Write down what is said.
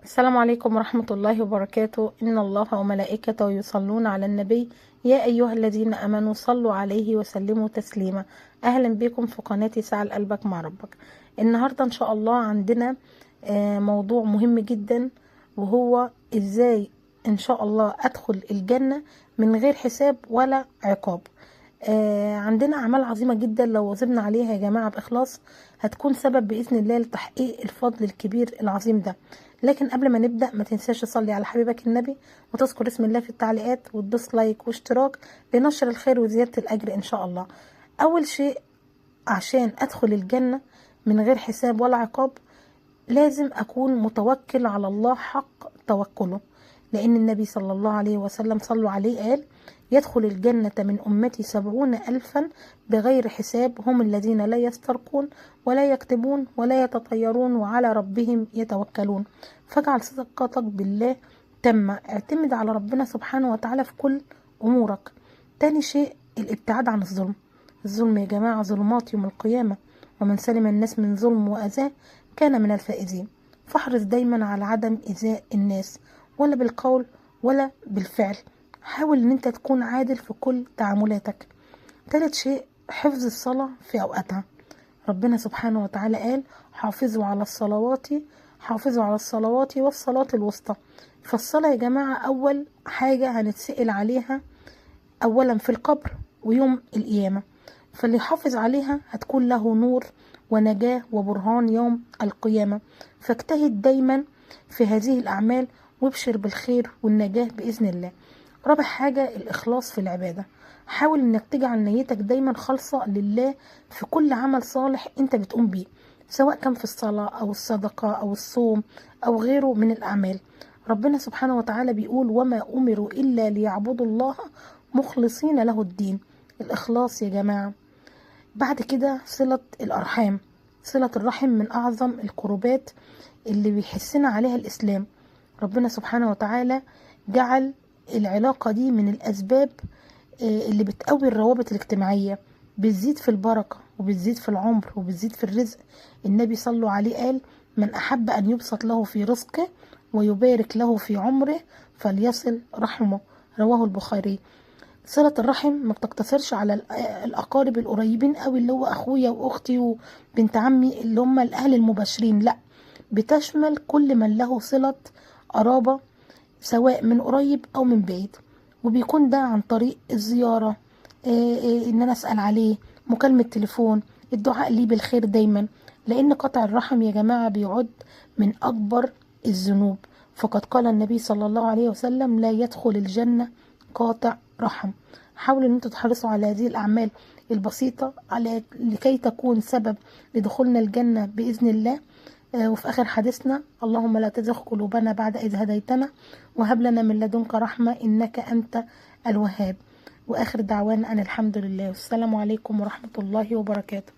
السلام عليكم ورحمة الله وبركاته. إن الله وملائكته يصلون على النبي يا أيها الذين أمنوا صلوا عليه وسلموا تسليما. أهلا بكم في قناة ساعة لقلبك مع ربك. النهاردة إن شاء الله عندنا موضوع مهم جدا، وهو إزاي إن شاء الله أدخل الجنة من غير حساب ولا عقاب. عندنا أعمال عظيمة جدا لو واظبنا عليها يا جماعة بإخلاص هتكون سبب بإذن الله لتحقيق الفضل الكبير العظيم ده. لكن قبل ما نبدأ ما تنساش تصلي على حبيبك النبي وتذكر اسم الله في التعليقات وتدوس لايك واشتراك لنشر الخير وزيادة الأجر إن شاء الله. أول شيء عشان أدخل الجنة من غير حساب ولا عقاب لازم أكون متوكل على الله حق توكله، لأن النبي صلى الله عليه وسلم صلوا عليه قال: يدخل الجنة من أمتي 70,000 بغير حساب، هم الذين لا يسترقون ولا يكتبون ولا يتطيرون وعلى ربهم يتوكلون. فاجعل صدقتك بالله تامة، اعتمد على ربنا سبحانه وتعالى في كل أمورك. تاني شيء الابتعاد عن الظلم. الظلم يا جماعة ظلمات يوم القيامة، ومن سلم الناس من ظلم وأذاه كان من الفائزين. فاحرص دايما على عدم إيذاء الناس، ولا بالقول ولا بالفعل. حاول ان انت تكون عادل في كل تعاملاتك. ثالث شيء حفظ الصلاة في اوقاتها. ربنا سبحانه وتعالى قال: حافظوا على الصلوات، حافظوا على الصلوات والصلاة الوسطى. فالصلاة يا جماعة اول حاجة هنتسأل عليها اولا في القبر ويوم القيامة، فاللي يحافظ عليها هتكون له نور ونجاة وبرهان يوم القيامة. فاجتهد دايما في هذه الأعمال وابشر بالخير والنجاة بإذن الله. رابع حاجة الإخلاص في العبادة. حاول انك تجعل نيتك دايما خالصة لله في كل عمل صالح انت بتقوم بيه، سواء كان في الصلاة او الصدقة او الصوم او غيره من الأعمال. ربنا سبحانه وتعالى بيقول: وما أمروا إلا ليعبدوا الله مخلصين له الدين. الإخلاص يا جماعة. بعد كده صلة الأرحام. صلة الرحم من أعظم القربات اللي بيحسنا عليها الإسلام. ربنا سبحانه وتعالى جعل العلاقة دي من الأسباب اللي بتقوي الروابط الاجتماعية، بتزيد في البركة وبتزيد في العمر وبتزيد في الرزق. النبي صلى عليه قال: من أحب أن يبسط له في رزقه ويبارك له في عمره فليصل رحمه، رواه البخاري. صلة الرحم ما بتقتصرش على الأقارب القريبين قوي اللي هو أخويا وأختي وبنت عمي اللي هم الأهل المباشرين، لا، بتشمل كل من له صلة قرابة سواء من قريب أو من بعيد. وبيكون ده عن طريق الزيارة، إن أنا أسأل عليه، مكالمة تليفون، الدعاء ليه بالخير دايما، لأن قطع الرحم يا جماعة بيعد من أكبر الذنوب. فقد قال النبي صلى الله عليه وسلم: لا يدخل الجنة قاطع رحم. حاولوا ان انتوا تحرصوا على هذه الأعمال البسيطة على لكي تكون سبب لدخولنا الجنة بإذن الله. وفي آخر حديثنا: اللهم لا تزغ قلوبنا بعد إذ هديتنا وهب لنا من لدنك رحمة إنك أنت الوهاب. وآخر دعوانا أن الحمد لله، والسلام عليكم ورحمة الله وبركاته.